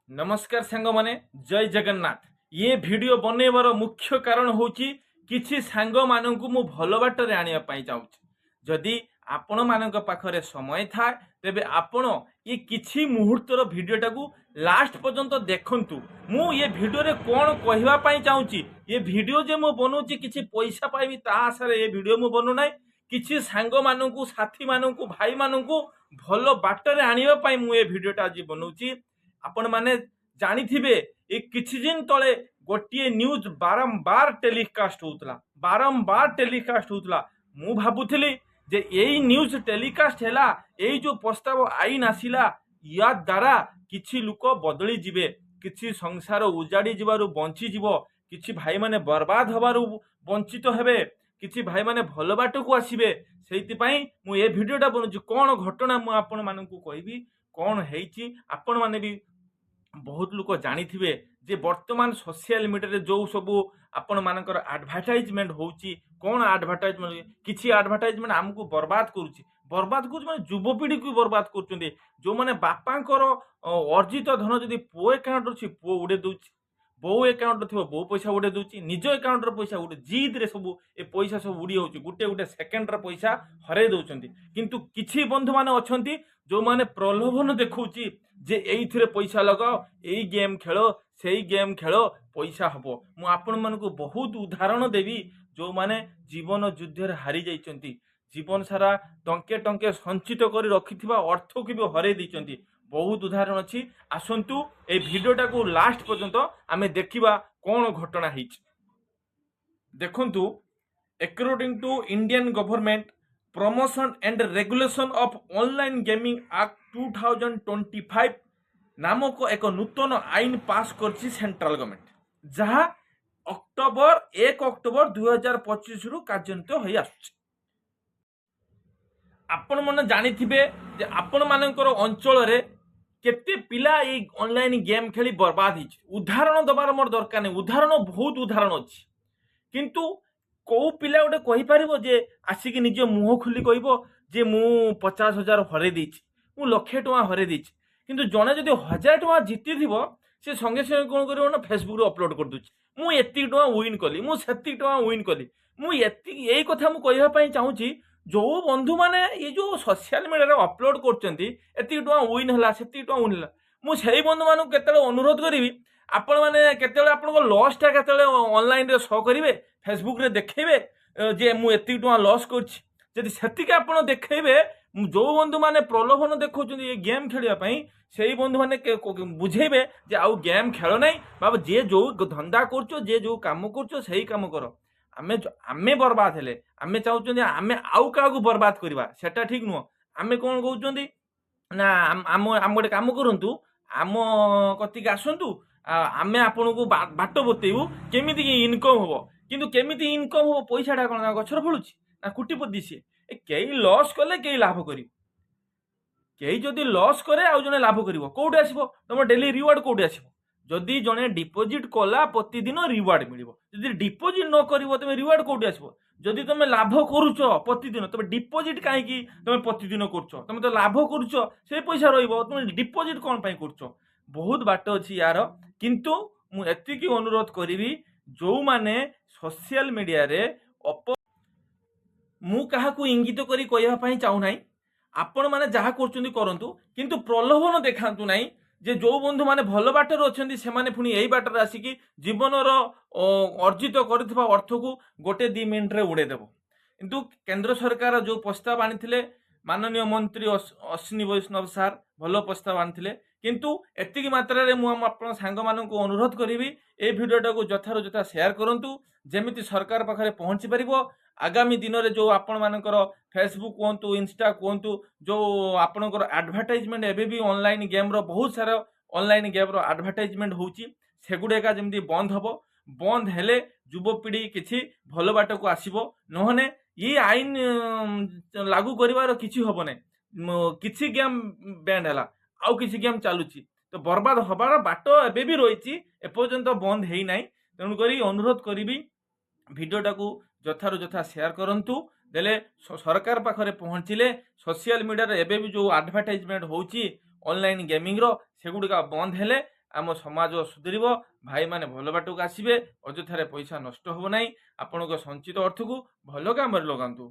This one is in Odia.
ନମସ୍କାର ସାଙ୍ଗମାନେ, ଜୟ ଜଗନ୍ନାଥ। ଇଏ ଭିଡ଼ିଓ ବନେଇବାର ମୁଖ୍ୟ କାରଣ ହେଉଛି, କିଛି ସାଙ୍ଗମାନଙ୍କୁ ମୁଁ ଭଲ ବାଟରେ ଆଣିବା ପାଇଁ ଚାହୁଁଛି। ଯଦି ଆପଣମାନଙ୍କ ପାଖରେ ସମୟ ଥାଏ, ତେବେ ଆପଣ ଏ କିଛି ମୁହୂର୍ତ୍ତର ଭିଡ଼ିଓଟାକୁ ଲାଷ୍ଟ ପର୍ଯ୍ୟନ୍ତ ଦେଖନ୍ତୁ। ମୁଁ ଏ ଭିଡ଼ିଓରେ କ'ଣ କହିବା ପାଇଁ ଚାହୁଁଛି। ଏ ଭିଡ଼ିଓ ଯେ ମୁଁ ବନଉଛି କିଛି ପଇସା ପାଇବି ତା ଆଶାରେ ଏ ଭିଡ଼ିଓ ମୁଁ ବନୁନାହିଁ। କିଛି ସାଙ୍ଗମାନଙ୍କୁ, ସାଥୀମାନଙ୍କୁ, ଭାଇମାନଙ୍କୁ ଭଲ ବାଟରେ ଆଣିବା ପାଇଁ ମୁଁ ଏ ଭିଡ଼ିଓଟା ଆଜି ବନଉଛି। ଆପଣମାନେ ଜାଣିଥିବେ, ଏ କିଛି ଦିନ ତଳେ ଗୋଟିଏ ନ୍ୟୁଜ୍ ବାରମ୍ବାର ଟେଲିକାଷ୍ଟ ହେଉଥିଲା, ବାରମ୍ବାର ଟେଲିକାଷ୍ଟ ହେଉଥିଲା। ମୁଁ ଭାବୁଥିଲି ଯେ ଏଇ ନ୍ୟୁଜ୍ ଟେଲିକାଷ୍ଟ ହେଲା, ଏଇ ଯୋଉ ପ୍ରସ୍ତାବ ଆଇନ ଆସିଲା, ୟା ଦ୍ୱାରା କିଛି ଲୋକ ବଦଳି ଯିବେ, କିଛି ସଂସାର ଉଜାଡ଼ି ଯିବାରୁ ବଞ୍ଚିଯିବ, କିଛି ଭାଇମାନେ ବର୍ବାଦ ହେବାରୁ ବଞ୍ଚିତ ହେବେ, କିଛି ଭାଇମାନେ ଭଲ ବାଟକୁ ଆସିବେ। ସେଇଥିପାଇଁ ମୁଁ ଏ ଭିଡ଼ିଓଟା ବନଉଛି। କ'ଣ ଘଟଣା ମୁଁ ଆପଣମାନଙ୍କୁ କହିବି, କ'ଣ ହେଇଛି। ଆପଣମାନେ ବି ବହୁତ ଲୋକ ଜାଣିଥିବେ ଯେ ବର୍ତ୍ତମାନ ସୋସିଆଲ ମିଡ଼ିଆରେ ଯେଉଁ ସବୁ ଆପଣମାନଙ୍କର ଆଡ଼ଭର୍ଟାଇଜମେଣ୍ଟ ହେଉଛି, କ'ଣ ଆଡ଼ଭର୍ଟାଇଜମେଣ୍ଟ, କିଛି ଆଡ଼ଭର୍ଟାଇଜମେଣ୍ଟ ଆମକୁ ବର୍ବାଦ କରୁଛି। ବର୍ବାଦ କରୁଛି ମାନେ ଯୁବପିଢ଼ିକୁ ବର୍ବାଦ କରୁଛନ୍ତି। ଯେଉଁମାନେ ବାପାଙ୍କର ଅର୍ଜିତ ଧନ ଯଦି ପୁଅ ଆକାଉଣ୍ଟ ଅଛି, ପୁଅ ଉଡ଼େଇ ଦେଉଛି। ବୋଉ ଆକାଉଣ୍ଟରେ ଥିବ, ବୋଉ ପଇସା ଉଡ଼େଇ ଦେଉଛି। ନିଜ ଆକାଉଣ୍ଟର ପଇସା ଉଡ଼େ, ଜିଦ୍ରେ ସବୁ ଏ ପଇସା ସବୁ ଉଡ଼ି ଯାଉଛି। ଗୋଟେ ଗୋଟେ ସେକେଣ୍ଡର ପଇସା ହରେଇ ଦେଉଛନ୍ତି। କିନ୍ତୁ କିଛି ବନ୍ଧୁମାନେ ଅଛନ୍ତି, ଯେଉଁମାନେ ପ୍ରଲୋଭନ ଦେଖାଉଛି ଯେ ଏଇଥିରେ ପଇସା ଲଗାଅ, ଏଇ ଗେମ୍ ଖେଳ, ସେଇ ଗେମ୍ ଖେଳ, ପଇସା ହବ। ମୁଁ ଆପଣମାନଙ୍କୁ ବହୁତ ଉଦାହରଣ ଦେବି, ଯେଉଁମାନେ ଜୀବନ ଯୁଦ୍ଧରେ ହାରି ଯାଇଛନ୍ତି, ଜୀବନ ସାରା ଟଙ୍କେ ଟଙ୍କେ ସଞ୍ଚିତ କରି ରଖିଥିବା ଅର୍ଥକୁ ବି ହରେଇ ଦେଇଛନ୍ତି। ବହୁତ ଉଦାହରଣ ଅଛି। ଆସନ୍ତୁ, ଏଇ ଭିଡ଼ିଓଟାକୁ ଲାଷ୍ଟ ପର୍ଯ୍ୟନ୍ତ ଆମେ ଦେଖିବା କ'ଣ ଘଟଣା ହେଇଛି। ଦେଖନ୍ତୁ, According to Indian Government Promotion and Regulation of Online Gaming Act 2025 ନାମକ ଏକ ନୂତନ ଆଇନ ପାସ୍ କରିଛି ସେଣ୍ଟ୍ରାଲ ଗଭର୍ଣ୍ଣମେଣ୍ଟ, ଯାହା 1 ଅକ୍ଟୋବର 2025ରୁ କାର୍ଯ୍ୟାନ୍ୱିତ ହୋଇ ଆସୁଛି। ଆପଣମାନେ ଜାଣିଥିବେ ଯେ ଆପଣମାନଙ୍କର ଅଞ୍ଚଳରେ କେତେ ପିଲା ଏଇ ଅନଲାଇନ୍ ଗେମ୍ ଖେଳି ବର୍ବାଦ ହେଇଛି। ଉଦାହରଣ ଦେବାର ମୋର ଦରକାର ନାହିଁ, ଉଦାହରଣ ବହୁତ ଉଦାହରଣ ଅଛି। କିନ୍ତୁ କୋଉ ପିଲା ଗୋଟେ କହିପାରିବ ଯେ ଆସିକି ନିଜ ମୁହଁ ଖୋଲି କହିବ ଯେ ମୁଁ 50,000 ହରେଇ ଦେଇଛି, ମୁଁ ଲକ୍ଷେ ଟଙ୍କା ହରେଇ ଦେଇଛି? କିନ୍ତୁ ଜଣେ ଯଦି 1000 ଟଙ୍କା ଜିତିଥିବ, ସେ ସଙ୍ଗେ ସଙ୍ଗେ କ'ଣ କରିବ ନା ଫେସବୁକରେ ଅପଲୋଡ଼ କରିଦେଉଛି, ମୁଁ ଏତିକି ଟଙ୍କା ୱିନ୍ କଲି, ମୁଁ ସେତିକି ଟଙ୍କା ୱିନ୍ କଲି, ମୁଁ ଏତିକି। ଏଇ କଥା ମୁଁ କହିବା ପାଇଁ ଚାହୁଁଛି, ଯୋଉ ବନ୍ଧୁମାନେ ଏଇ ଯୋଉ ସୋସିଆଲ ମିଡ଼ିଆରେ ଅପଲୋଡ଼ କରୁଛନ୍ତି, ଏତିକି ଟଙ୍କା ୱିନ୍ ହେଲା, ସେତିକି ଟଙ୍କା ୱିନ୍ ହେଲା, ମୁଁ ସେଇ ବନ୍ଧୁମାନଙ୍କୁ କେତେବେଳେ ଅନୁରୋଧ କରିବି, ଆପଣମାନେ କେତେବେଳେ ଆପଣଙ୍କ ଲସ୍ଟା କେତେବେଳେ ଅନଲାଇନରେ ଶୋ କରିବେ, ଫେସବୁକରେ ଦେଖେଇବେ ଯେ ମୁଁ ଏତିକି ଟଙ୍କା ଲସ୍ କରିଛି। ଯଦି ସେତିକି ଆପଣ ଦେଖେଇବେ, ଯୋଉ ବନ୍ଧୁମାନେ ପ୍ରଲୋଭନ ଦେଖାଉଛନ୍ତି ଏ ଗେମ୍ ଖେଳିବା ପାଇଁ, ସେଇ ବନ୍ଧୁମାନେ ବୁଝେଇବେ ଯେ ଆଉ ଗେମ୍ ଖେଳ ନାହିଁ ବାବା। ଯିଏ ଯୋଉ ଧନ୍ଦା କରୁଛ, ଯିଏ ଯୋଉ କାମ କରୁଛ, ସେଇ କାମ କର। ଆମେ ବର୍ବାଦ ହେଲେ ଆମେ ଚାହୁଁଛନ୍ତି ଆମେ ଆଉ କାହାକୁ ବର୍ବାଦ କରିବା, ସେଟା ଠିକ ନୁହଁ। ଆମେ କ'ଣ କହୁଛନ୍ତି ନା ଆମ ଗୋଟେ କାମ କରନ୍ତୁ, ଆମ କତିକି ଆସନ୍ତୁ, ଆମେ ଆପଣଙ୍କୁ ବାଟ ବତେଇବୁ କେମିତି ଇନକମ୍ ହବ। କିନ୍ତୁ କେମିତି ଇନକମ୍ ହବ? ପଇସାଟା କ'ଣ ଗଛରେ ଫଳୁଛି ନା କୋଟିପତି ସିଏ? ଏ କେହି ଲସ୍ କଲେ କେହି ଲାଭ କରିବ। କେହି ଯଦି ଲସ୍ କରେ, ଆଉ ଜଣେ ଲାଭ କରିବ। କୋଉଠି ଆସିବ ତମ ଡେଲି ରିୱାର୍ଡ? କୋଉଠି ଆସିବ? ଯଦି ଜଣେ ଡିପୋଜିଟ୍ କଲା, ପ୍ରତିଦିନ ରିୱାର୍ଡ ମିଳିବ। ଯଦି ଡିପୋଜିଟ୍ ନ କରିବ, ତେବେ ରିୱାର୍ଡ କୋଉଠି ଆସିବ? ଯଦି ତମେ ଲାଭ କରୁଛ ପ୍ରତିଦିନ, ତମେ ଡିପୋଜିଟ୍ କାହିଁକି ତମେ ପ୍ରତିଦିନ କରୁଛ? ତମେ ତ ଲାଭ କରୁଛ, ସେଇ ପଇସା ରହିବ, ତମେ ଡିପୋଜିଟ୍ କ'ଣ ପାଇଁ କରୁଛ? ବହୁତ ବାଟ ଅଛି ୟାର। କିନ୍ତୁ ମୁଁ ଏତିକି ଅନୁରୋଧ କରିବି, ଯୋଉମାନେ ସୋସିଆଲ ମିଡ଼ିଆରେ ମୁଁ କାହାକୁ ଇଙ୍ଗିତ କରି କହିବା ପାଇଁ ଚାହୁଁନାହିଁ। ଆପଣମାନେ ଯାହା କରୁଛନ୍ତି କରନ୍ତୁ, କିନ୍ତୁ ପ୍ରଲୋଭନ ଦେଖାନ୍ତୁ ନାହିଁ ଯେ ଯୋଉ ବନ୍ଧୁମାନେ ଭଲ ବାଟରେ ଅଛନ୍ତି, ସେମାନେ ପୁଣି ଏଇ ବାଟରେ ଆସିକି ଜୀବନର ଅର୍ଜିତ କରିଥିବା ଅର୍ଥକୁ ଗୋଟେ ଦି ମିନିଟରେ ଉଡ଼େଇଦେବ। କିନ୍ତୁ କେନ୍ଦ୍ର ସରକାର ଯୋଉ ପ୍ରସ୍ତାବ ଆଣିଥିଲେ, ମାନନୀୟ ମନ୍ତ୍ରୀ ଅଶ୍ୱିନୀ ବୈଷ୍ଣବ ସାର୍ ଭଲ ପ୍ରସ୍ତାବ ଆଣିଥିଲେ। କିନ୍ତୁ ଏତିକି ମାତ୍ରାରେ ମୁଁ ଆମ ଆପଣଙ୍କ ସାଙ୍ଗମାନଙ୍କୁ ଅନୁରୋଧ କରିବି, ଏଇ ଭିଡ଼ିଓଟାକୁ ଯଥାରୁ ଯଥା ସେୟାର କରନ୍ତୁ, ଯେମିତି ସରକାର ପାଖରେ ପହଞ୍ଚି ପାରିବ। ଆଗାମୀ ଦିନରେ ଯୋଉ ଆପଣମାନଙ୍କର ଫେସବୁକ୍ କୁହନ୍ତୁ, ଇନଷ୍ଟା କୁହନ୍ତୁ, ଯୋଉ ଆପଣଙ୍କର ଆଡ଼ଭର୍ଟାଇଜମେଣ୍ଟ ଏବେ ବି ଅନଲାଇନ୍ ଗେମ୍ର, ବହୁତ ସାରା ଅନଲାଇନ୍ ଗେମ୍ର ଆଡ଼ଭର୍ଟାଇଜମେଣ୍ଟ ହେଉଛି, ସେଗୁଡ଼ାକ ଯେମିତି ବନ୍ଦ ହବ। ବନ୍ଦ ହେଲେ ଯୁବପିଢ଼ି କିଛି ଭଲ ବାଟକୁ ଆସିବ। ନହେଲେ ଏଇ ଆଇନ ଲାଗୁ କରିବାର କିଛି ହବ ନାହିଁ। କିଛି ଗେମ୍ ବ୍ୟାନ୍ ହେଲା, ଆଉ କିଛି ଗେମ୍ ଚାଲୁଛି, ତ ବର୍ବାଦ ହବାର ବାଟ ଏବେ ବି ରହିଛି, ଏପର୍ଯ୍ୟନ୍ତ ବନ୍ଦ ହେଇନାହିଁ। ତେଣୁକରି ଅନୁରୋଧ କରିବି, ଭିଡ଼ିଓଟାକୁ ଯଥାରୁ ଯଥା ସେୟାର କରନ୍ତୁ। ଦେଲେ ସରକାର ପାଖରେ ପହଞ୍ଚିଲେ ସୋସିଆଲ ମିଡ଼ିଆରେ ଏବେ ବି ଯୋଉ ଆଡ଼ଭର୍ଟାଇଜମେଣ୍ଟ ହେଉଛି ଅନଲାଇନ୍ ଗେମିଂର, ସେଗୁଡ଼ିକ ବନ୍ଦ ହେଲେ ଆମ ସମାଜ ସୁଧରିବ, ଭାଇମାନେ ଭଲ ବାଟକୁ ଆସିବେ, ଅଯଥାରେ ପଇସା ନଷ୍ଟ ହେବ ନାହିଁ। ଆପଣଙ୍କ ସଞ୍ଚିତ ଅର୍ଥକୁ ଭଲ କାମରେ ଲଗାନ୍ତୁ।